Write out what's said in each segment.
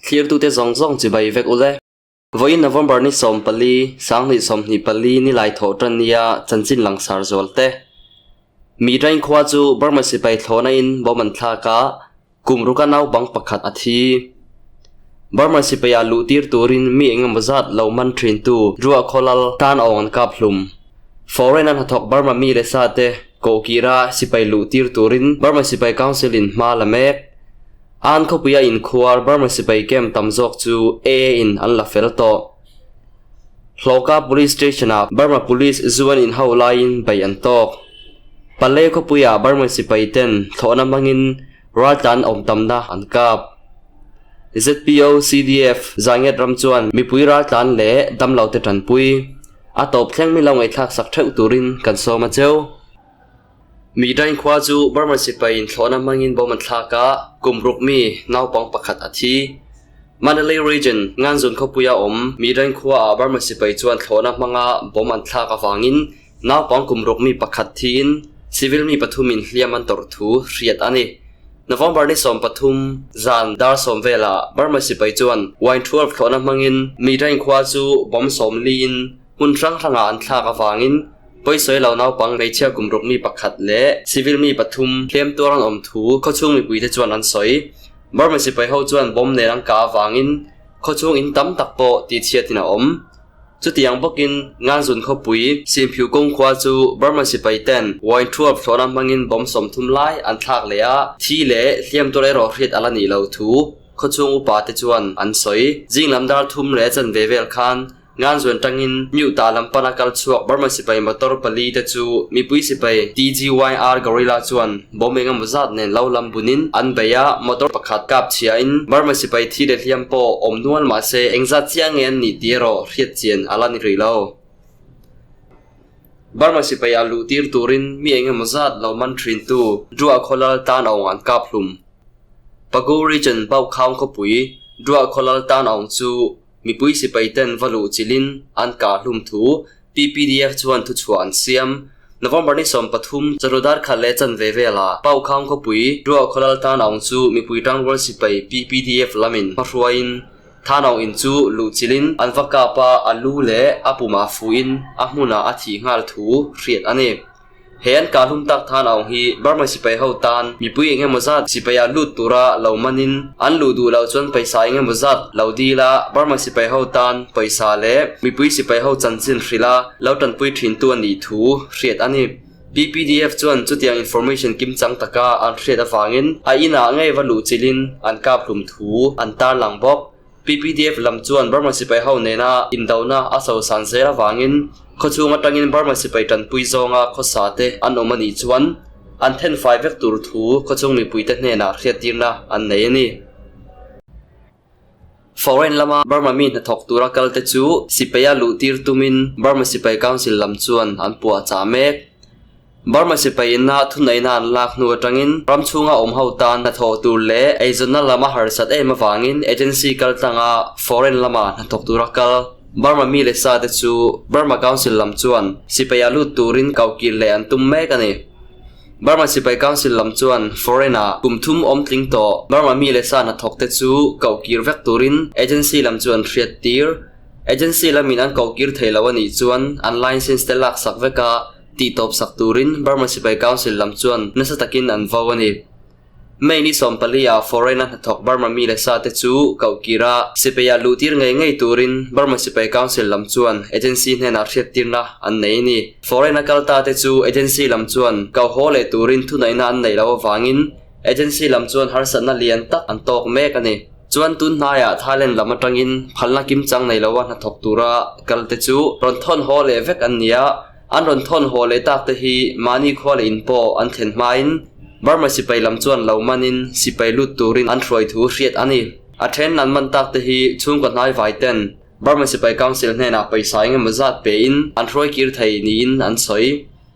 Thlirtute zawng zawng chibai vek ule. Vawiin November ni 14, 2024 nilai thawh tan nia chanchin langsar zual te. Mi Rain khua chu Burma sipai thlawhna in bawm an thlak a, kum ruka naupang pakhat a thi. Burma sipai ah luh tir turin mi engemaw zat lo man thin tu Ruah Khawlal tan awng an kap hlum. Foreign a hnathawk Burma mi leh sa te kohkira sipai luh tir turin Burma sipai council in hma la mek. An khawpuia inkhuar Burma sipai camp tam zawk chu AA in an la fel tawh. Hlawka Police Station ah Burma Police zu an inhau laiin bei an tawk. Pale khawpuia Burma sipai ten thlawhna hmangin raltlan awm tamna an kap. ZPO CDF Zainget ram chuan mipui raltlan leh damlo te tanpui. A tawp thleng mi lo ngaihthlak sak theuh turin kan sawm a cheu. Mi Dain khua chu Burma sipai in thlawhna hmangin bawm an thlak a, kum ruk mi naupang pakhat a thi. Mandalay Region, Nganzun khawpuia awm Mi Dain khua ah Burma sipai chuan thlawhna hmanga bawm an thlak avangin naupang kum ruk mi pakhat thiin civil mi pathumin hliam an tawrh thu hriat a ni. November ni 13 zan dar 10 velah Burma sipai chuan Y-12 thlawhna hmangin Mi Dain khua chu bawm 40 in hmun hrang hrangah an thlak avangin Pawisawi lo naupang hmeichhia kum ruk mi pakhat leh civil mi pathum hliam tuar an awm thu khawchhung mipuite chuan an sawi. Burma sipai ho chuan bomb nen an kah avangin khawchhung in tam tak pawh tihchhiatin a awm. Chutiang bawkin Nganzun khawpui Simphiu kawng khua chu Burma sipai ten wine thuap thlawhna hmangin bomb 30 lai an thlak leh a, thi leh hliam tuar erawh hriat a la nih lo thu khawchhung upa te chuan an sawi. Zing lam dar thum leh chanve vel khan Nganzuan tangin Mute-ah lam pana kal chhuak Burma sipai motor pali te chu mipui sipai TGYR Gorilla chuan bawm engemaw zat nen lo lam bunin an bei a, motor pakhat kap chhiain Burma sipai thi leh hliam pawh awm nual mah se engzat chiah nge an nih tih erawh hriat chian a la ni rih lo. Burma sipai ah luh tir turin mi engemaw zat lo man thin tu Druah Khawlal tan awng an kap hlum. Pagu Region Baukhang khawpui Druah Khawlal tan awng chu Mipui sipai ten va luh chilhin an kah hlum thu PPDF chuan thuchhuah an siam. November ni 13 chawhnu dar khat leh chanve velah Paukhang khawpui Ruah Khawlal Tanaung chu mipui tangrual sipai PPDF lamin hmahruaiin Tanaung in chu luh chilhin an va kap a, a lu leh a pumah fuhin a hmunah a thih nghal thu hriat a ni. He an kah hlum tak than aung hi Burma sipai ho tan mipui eng emaw zat sipai ah lut tura lo manin an luh duh loh chuan pawisa eng emaw zat lo dil a, Burma sipai ho tan pawisa leh mipui sipai ho chanchin hrilh a lo tanpui thin tu a nih thu hriat a ni. PPDF chuan chutiang information kimchang taka an hriat avangin a inah ngei va luh chilhin an kap hlum thu an tarlang bawk. PPDF lam chuan Burma sipai ho nena indona a sosan zel avangin khawchhung atangin Burma sipai tanpui zawnga khawsa te an awm a nih chuan an thenfai vek tur thu khawchhung mipuite hnenah hriattirna an nei a ni. Foreign lama Burma mi hnathawk tura kalte chu sipaia luhtir tumin Burma Sipai Council lam chuan an puah chah mek. Burma sipai inna thuneihna an lak hnu atangin ram chhunga awm ho tan hnathawh tur leh eizawnna lama harsat em avangin agency kal tlanga foreign lama hnathawk tura kal Burma mi leh sa te chu Burma Council lam chuan sipai ah lut turin kohkir leh an tum mek a ni. Burma sipai Council lam chuan foreign ah kum thum awm tling tawh Burma mi leh sa hnathawk te chu kohkir vek turin agency lam chu an hriat tir. Agency lamin an kohkir thei lo a nih chuan an license te laksak vek a, Tih tawp sak turin Burma Sipai Council lam chuan nasa takin an vo a ni. May ni 14 ah foreign a hnathawk Burma mi leh sa te chu kohkir a, sipaia luhtir ngei ngei turin Burma Sipai Council lam chuan agency hnenah hriattirna an nei a ni. Foreign a kal ta te chu agency lam chuan koh haw leh turin thunaihna an neih loh avangin agency lam chuan harsatna lian tak an tawk mek a ni. Chuan tun hnaiah Thailand lam atangin phalna kimchang nei loa hnathawk tura kal te chu rawn thawn haw leh vek an ni a, An rawn thawn haw leh tak te hi mahni khua leh in pawh an thlen hmain Burma sipai lam chuan lo manin sipai lut turin an hruai thu hriat a ni. A then an man tak te hi chhungkaw hnai vai ten Burma sipai council hnenah pawisa engemaw zat pein an hruai kir thei niin an sawi.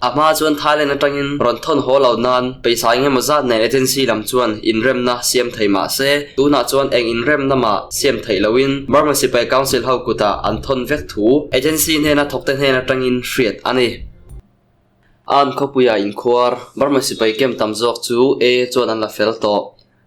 A hma chuan Thailand atangin rawn thawn haw lo nan pawisa engemaw zat nen agency lam chuan inremna siam thei mah se tunah chuan eng inremna mah siam theih loin Burma sipai council ho kutah an thawn vek thu agency hnena thawkte hnen atangin hriat a ni. An khawpuia inkhuar Burma sipai camp tam zawk chu A chuan an la fel tawh.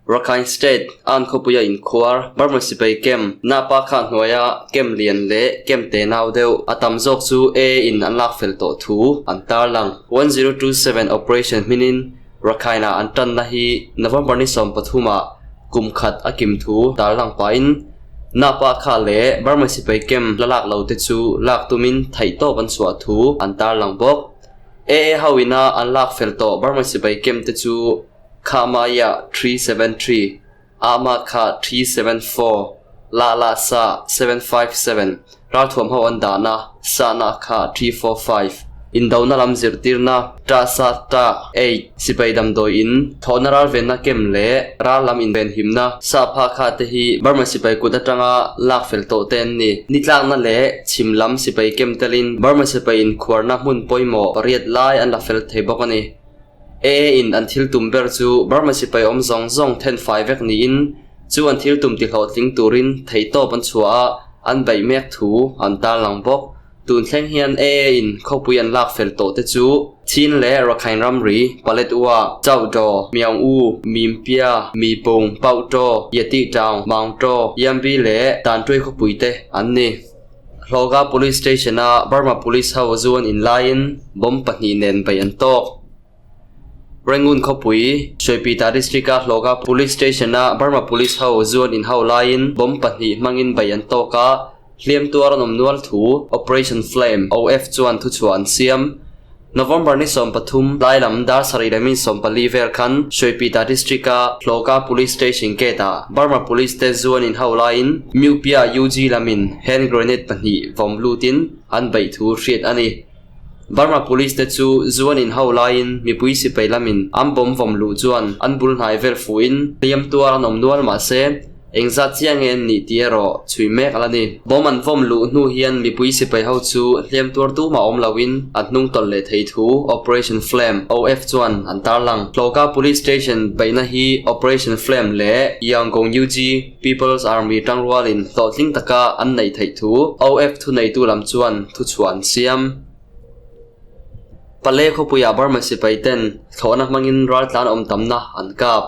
Rakhine State, Ann khawpuia inkhuar, Burma sipai camp, Napa kha hnuaia camp lian leh camp tenau deuh a tam zawk chu AA in an lak fel tawh thu an tarlang. 1027 Operation hminin Rakhine-ah an tanna hi November ni 13 ah kum khat a kim thu tarlang pahin Napa kha leh Burma sipai camp la lak lo te chu lak tumin theihtawp an chhuah thu an tarlang bawk. AA ho ina an lak fel tawh Burma sipai camp te chu Khamaya 373, Ahmad kha 374, La La Sa 757, Ralthuam ho an dahna Sahna kha 345, Indona lam zirtirna Ta Sa Ta 8, Sipai damdawi in thawhna ralvenna kem leh ral lam invenhimna Sahpha kha te hi Burma sipai kut atanga lak fel tawh te an ni. Ni tlakna leh chhim lam sipai kem telin Burma sipai inkhuarna hmun pawimawh pariat lai an la fel thei bawk a ni. AA in an thil tum ber chu Burma sipai awm zawng zawng then fai vek niin chu an thil tum tihlawhtling turin theihtawp an chhuah a, an beih mek thu an tarlang bawk. Tun thleng hian AA in khawpui an lak fel tawh te chu Chin leh Rakhine ramri, Paletwa, Chauhdaw, Myaung-u, Mimpia, Mipung, Pauhtaw, Yatihtaung, Maungtaw, Yambi leh Tantuai khawpui te an ni. Hlawga Police Station-a Burma Police ho zuan in laiin bomb pahnih nen beih an tawk. Rangoon khawpui, Shwepyita District-a Hlawga Police Station-a Burma Police ho zuan in ho laiin bomb pahnih hmangin beih an tawk a, hliam tuar an awm nual thu Operation Flame, OF, chuan thuchhuah an siam. November ni 13 lai lam dar sarih leh min 14 vel khan Shwepyita District-a Hlawka Police Station gate-ah Burma Police te zuan in ho laiin Myupia UG lamin hand grenade pahnih vawm lutin an beih thu hriat a ni. Burma Police te chu zuan in ho laiin mipui sipai lamin an bawm vawm luh chuan an bul hnai vel fuhin hliam tuar an awm nual mahse Engzat chiah nge an nih tih erawh chhui mek a la ni. Bomb an vawm luh hnu hian mipui sipai ho chu hliam tuar tumah awm loin an hnung tawlh leh thei thu Operation Flame, OF, chuan an tarlang. Hlawka Police Station beihna hi Operation Flame leh Yangon UG People's Army tangrualin hlawhtling taka an neih theih thu OF thuneitu lam chuan thuchhuah an siam. Pale khawpuiah Burma sipai ten thlawhna hmangin raltlan awm tamna an kap.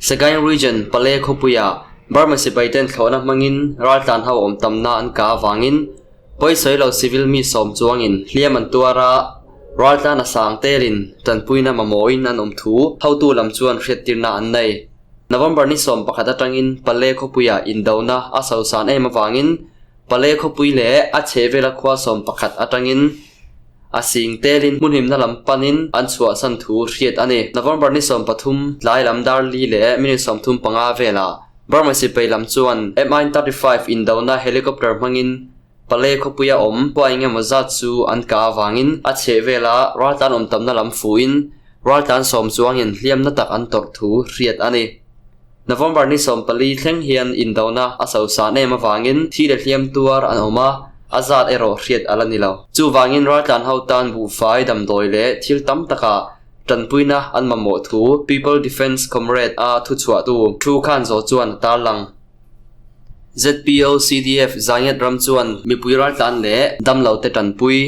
Sagaing Region Pale khawpuiah Burma sipai ten thlawhna hmangin raltlan ho awm tamna an kah avangin pawisawi lo civil mi sawm chuangin hliam an tuar a, raltlan a sang telin tanpuina mamawhin an awm thu hotu lam chuan hriattirna an nei. November ni 11 atangin Pale khawpuiah indona a sosan em avangin Pale khawpui leh a chhehvela khua 11 atangin a sing telin hmunhimna lam panin an chhuahsan thu hriat a ni. November ni 13 tlai lam dar li leh minute 35 velah Burma sipai lam chuan MI-35 indona helicopter hmangin Pale khawpuia awm khua engemaw zat chu an kah avangin a chhehvela raltlan awm tamna lam fuhin raltlan sawm chuangin hliamna tak an tawrh thu hriat a ni. November ni 14 thleng hian indona a sosan em avangin thi leh hliam tuar an awm a, a zat erawh hriat a la ni lo. Chuvangin raltlan ho tan buhfai, damdawi leh thil tam takah tanpuina an mamawh thu People Defence Comrade a thuchhuahtu thu khan zawh chuan a tarlang. ZPO CDF Zainget ram chuan mipui raltlan leh damlote tanpui.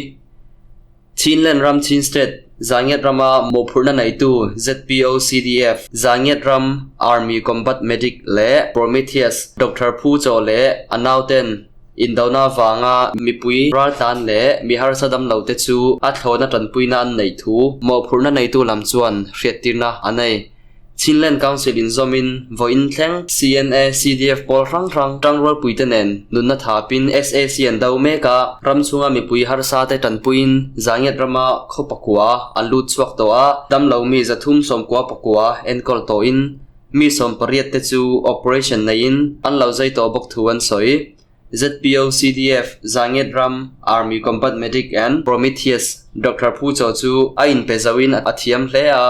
Chinland ram Chin State, Zangiat rama mawhphurhna neitu ZPO CDF, Zangiat ram Army Combat Medic leh Prometheus Doctor Phu Chaw leh a nauten indona vanga mipui raltlan leh mi harsa damlo te chu a thlawhna tanpuina an neih thu mawhphurhna neitu lam chuan hriattirna a nei. Chinland Council inzawmin vawiin thleng CNA, CDF pawl hrang hrang tangrualpuite nen nunna thapin SAC an do mek a, ram chhunga mipui harsa te tanpuiin Zangiat rama khaw pakua an lut chhuak tawh a, damlo mi zathum sawmkua pakua enkawl tawhin mi sawmpariat te chu operation neiin an lo zai tawh bawk thu an sawi. ZPO CDF, Zangiat ram Army Combat Medic and Prometheus Doctor Phu Chaw chu a inpe zoin a thiam hle a,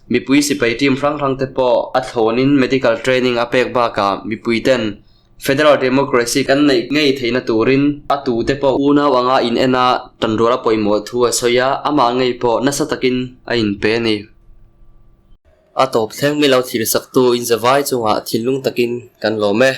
Mipui sipai team hrang hrang te pawh a thlawnin medical training a pek bakah mipui ten Federal Democracy kan neih ngei theihna turin a tu te pawh unau anga in en a tanrual a pawimawh thu a sawi a, amah ngei pawh nasa takin a inpe a ni. A tawp thleng mi lo thilsaktu inzavai chungah thinlung takin kan lawm e.